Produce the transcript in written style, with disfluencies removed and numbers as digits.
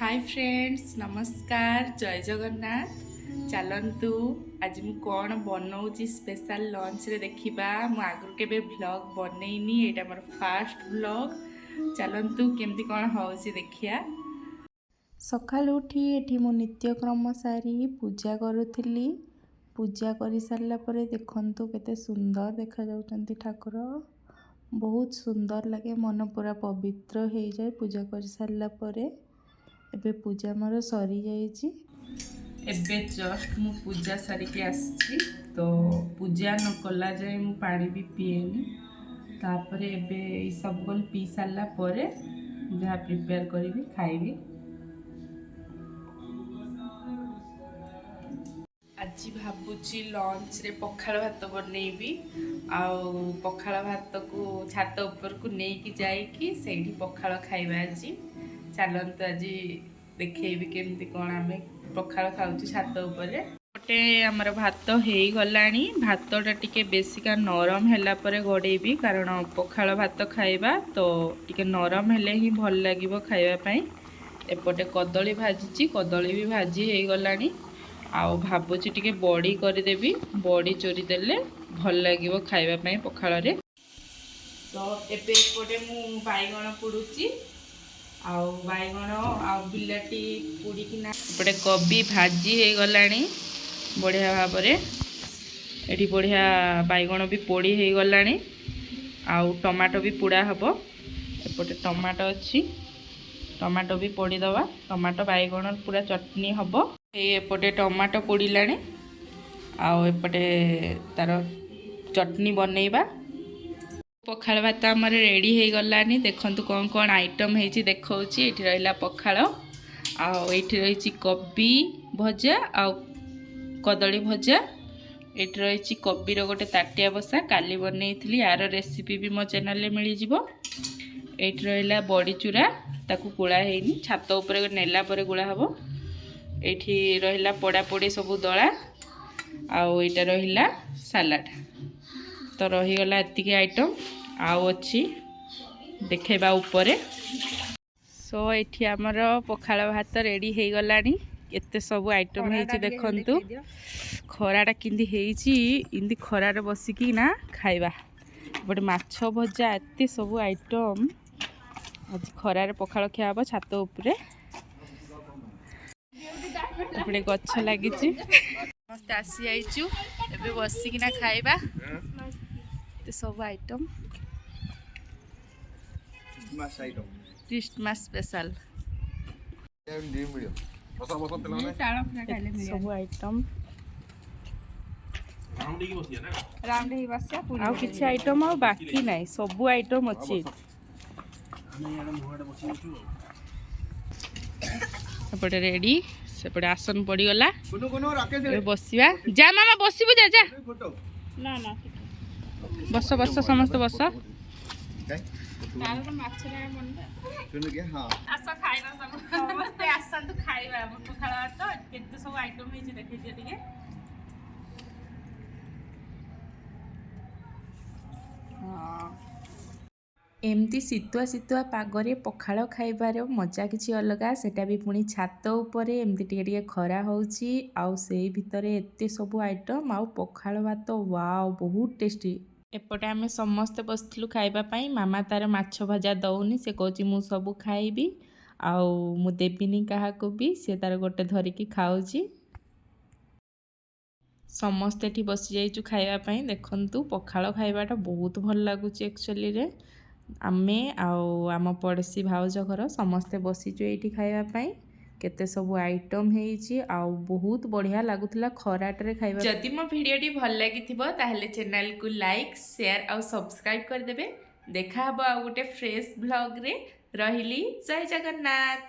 High friends, ନମସ୍କାର, ଜୟ ଜଗନ୍ନାଥ। ଚାଲନ୍ତୁ, ଆଜି ମୁଁ କ'ଣ ବନଉଛି ସ୍ପେଶାଲ ଲଞ୍ଚରେ ଦେଖିବା। ମୁଁ ଆଗରୁ କେବେ ଭ୍ଲଗ୍ ବନେଇନି, ଏଇଟା ମୋର ଫାଷ୍ଟ ଭ୍ଲଗ୍। ଚାଲନ୍ତୁ, କେମିତି କ'ଣ ହେଉଛି ଦେଖିବା। ସକାଳୁ ଉଠି ଏଠି ମୁଁ ନିତ୍ୟକ୍ରମ ସାରି ପୂଜା କରୁଥିଲି। ପୂଜା କରିସାରିଲା ପରେ ଦେଖନ୍ତୁ, କେତେ ସୁନ୍ଦର ଦେଖାଯାଉଛନ୍ତି ଠାକୁର। ବହୁତ ସୁନ୍ଦର ଲାଗେ, ମନ ପୁରା ପବିତ୍ର ହେଇଯାଏ ପୂଜା କରିସାରିଲା ପରେ। ଏବେ ପୂଜା ମୋର ସରିଯାଇଛି। ଏବେ ଜଷ୍ଟ ମୁଁ ପୂଜା ସାରିକି ଆସିଛି। ତ ପୂଜା ନ କଲା ଯାଏ ମୁଁ ପାଣି ବି ପିଏନି। ତାପରେ ଏବେ ଏଇ ସବୁ ଗଲ ପିଇ ସାରିଲା ପରେ ଯାହା ପ୍ରିପେୟାର କରିବି, ଖାଇବି। ଆଜି ଭାବୁଛି ଲଞ୍ଚରେ ପଖାଳ ଭାତ ବନେଇବି ଆଉ ପଖାଳ ଭାତକୁ ଛାତ ଉପରକୁ ନେଇକି ଯାଇକି ସେଇଠି ପଖାଳ ଖାଇବା ଆଜି। ଚାଲନ୍ତୁ, ଆଜି ଦେଖେଇବି କେମିତି କ'ଣ ଆମେ ପଖାଳ ଖାଉଛୁ ଛାତ ଉପରେ। ଗୋଟେ ଆମର ଭାତ ହେଇଗଲାଣି। ଭାତଟା ଟିକେ ବେଶିକା ନରମ ହେଲା ପରେ ଗଡ଼େଇବି, କାରଣ ପଖାଳ ଭାତ ଖାଇବା ତ ଟିକେ ନରମ ହେଲେ ହିଁ ଭଲ ଲାଗିବ ଖାଇବା ପାଇଁ। ଏପଟେ କଦଳୀ ଭାଜିଛି, କଦଳୀ ବି ଭାଜି ହେଇଗଲାଣି। ଆଉ ଭାବୁଛି ଟିକେ ବଡ଼ି କରିଦେବି। ବଡ଼ି ଚୁରି ଦେଲେ ଭଲ ଲାଗିବ ଖାଇବା ପାଇଁ ପଖାଳରେ। ତ ଏବେ ଏପଟେ ମୁଁ ବାଇଗଣ ପୋଡ଼ୁଛି ଆଉ ବାଇଗଣ ଆଉ ବିଲାତି ପୋଡ଼ିକିନା। ଏପଟେ କୋବି ଭାଜି ହେଇଗଲାଣି ବଢ଼ିଆ ଭାବରେ। ଏଠି ବଢ଼ିଆ ବାଇଗଣ ବି ପୋଡ଼ି ହେଇଗଲାଣି ଆଉ ଟମାଟୋ ବି ପୋଡ଼ା ହେବ। ଏପଟେ ଟମାଟୋ ଅଛି, ଟମାଟୋ ବି ପୋଡ଼ିଦେବା। ଟମାଟୋ ବାଇଗଣ ପୁରା ଚଟନି ହେବ। ଏଇ ଏପଟେ ଟମାଟୋ ପୋଡ଼ିଲାଣି ଆଉ ଏପଟେ ତାର ଚଟନି ବନେଇବା। ପଖାଳ ଭାତ ଆମର ରେଡ଼ି ହେଇଗଲାଣି। ଦେଖନ୍ତୁ, କ'ଣ କ'ଣ ଆଇଟମ୍ ହେଇଛି ଦେଖାଉଛି। ଏଇଠି ରହିଲା ପଖାଳ ଆଉ ଏଇଠି ରହିଛି କୋବି ଭଜା ଆଉ କଦଳୀ ଭଜା। ଏଇଠି ରହିଛି କୋବିର ଗୋଟେ ତାଟିଆ ବସା, କାଲି ବନେଇଥିଲି। ୟାର ରେସିପି ବି ମୋ ଚ୍ୟାନେଲରେ ମିଳିଯିବ। ଏଇଠି ରହିଲା ବଡ଼ି ଚୁରା, ତାକୁ ଗୋଳା ହେଇନି, ଛାତ ଉପରେ ନେଲା ପରେ ଗୋଳା ହେବ। ଏଇଠି ରହିଲା ପୋଡ଼ାପୋଡ଼ି ସବୁ ଦଳା ଆଉ ଏଇଟା ରହିଲା ସାଲାଡ଼। ତ ରହିଗଲା ଏତିକି ଆଇଟମ୍, ଆଉ ଅଛି ଦେଖେଇବା ଉପରେ। ସୋ ଏଠି ଆମର ପଖାଳ ଭାତ ରେଡ଼ି ହେଇଗଲାଣି। କେତେ ସବୁ ଆଇଟମ୍ ହେଇଛି ଦେଖନ୍ତୁ। ଖରାଟା କେମିତି ହେଇଛି, ଏମିତି ଖରାରେ ବସିକି ନା ଖାଇବା। ଏପଟେ ମାଛ ଭଜା, ଏତେ ସବୁ ଆଇଟମ୍। ଆଜି ଖରାରେ ପଖାଳ ଖିଆ ହେବ ଛାତ ଉପରେ। ଏପଟେ ଗଛ ଲାଗିଛି। ସମସ୍ତେ ଆସିଯାଇଛୁ, ଏବେ ବସିକିନା ଖାଇବା। ଏତେ ସବୁ ଆଇଟମ୍, ଖ୍ରୀଷ୍ଟମାସ ସ୍ପେଶାଲ ସବୁ ଆଇଟମ୍। ଆଉ କିଛି ଆଇଟମ୍ ଆଉ ବାକି ନାହିଁ, ସବୁ ଆଇଟମ୍ ଅଛି। ଏପଟେ ରେଡ଼ି, ସେପଟେ ଆସନ ପଡ଼ିଗଲା। ଏବେ ବସିବା। ଯା ମାମା, ବସିବୁ, ଯା ଯା, ବସ ବସ, ସମସ୍ତେ ବସ। ଆସ ଖାଇବା ସବୁ, ସମସ୍ତେ ଆସନ୍ତୁ ଖାଇବା। ଆମ ପଖାଳ ଭାତ କେତେ ସବୁ ଆଇଟମ୍ ହେଇଛି ଦେଖେଇ ଟିକେ। ହଁ, ଏମିତି ଶୀତୁଆ ଶୀତୁଆ ପାଗରେ ପଖାଳ ଖାଇବାର ମଜା କିଛି ଅଲଗା। ସେଟା ବି ପୁଣି ଛାତ ଉପରେ। ଏମିତି ଟିକେ ଟିକେ ଖରା ହେଉଛି ଆଉ ସେଇ ଭିତରେ ଏତେ ସବୁ ଆଇଟମ୍ ଆଉ ପଖାଳ ଭାତ, ୱାଓ, ବହୁତ ଟେଷ୍ଟି। ଏପଟେ ଆମେ ସମସ୍ତେ ବସିଥିଲୁ ଖାଇବା ପାଇଁ। ମାମା ତାର ମାଛ ଭଜା ଦେଉନି। ସେ କହୁଛି, ମୁଁ ସବୁ ଖାଇବି ଆଉ ମୁଁ ଦେବିନି କାହାକୁ ବି। ସେ ତାର ଗୋଟେ ଧରିକି ଖାଉଛି। ସମସ୍ତେ ଏଠି ବସିଯାଇଛୁ ଖାଇବା ପାଇଁ। ଦେଖନ୍ତୁ, ପଖାଳ ଖାଇବାଟା ବହୁତ ଭଲ ଲାଗୁଛି ଆକ୍ଚୁଆଲିରେ। ଆମେ ଆଉ ଆମ ପଡ଼ୋଶୀ ଭାଉଜ ଘର ସମସ୍ତେ ବସିଛୁ ଏଇଠି ଖାଇବା ପାଇଁ। କେତେ ସବୁ ଆଇଟମ୍ ହେଇଛି ଆଉ ବହୁତ ବଢ଼ିଆ ଲାଗୁଥିଲା ଖରାଟାରେ ଖାଇବା। ଯଦି ମୋ ଭିଡ଼ିଓଟି ଭଲ ଲାଗିଥିବ, ତାହେଲେ ଚ୍ୟାନେଲକୁ ଲାଇକ୍, ସେୟାର ଆଉ ସବସ୍କ୍ରାଇବ୍ କରିଦେବେ। ଦେଖା ହେବ ଆଉ ଗୋଟେ ଫ୍ରେଶ୍ ଭ୍ଲଗ୍ରେ। ରହିଲି, ଜୟ ଜଗନ୍ନାଥ।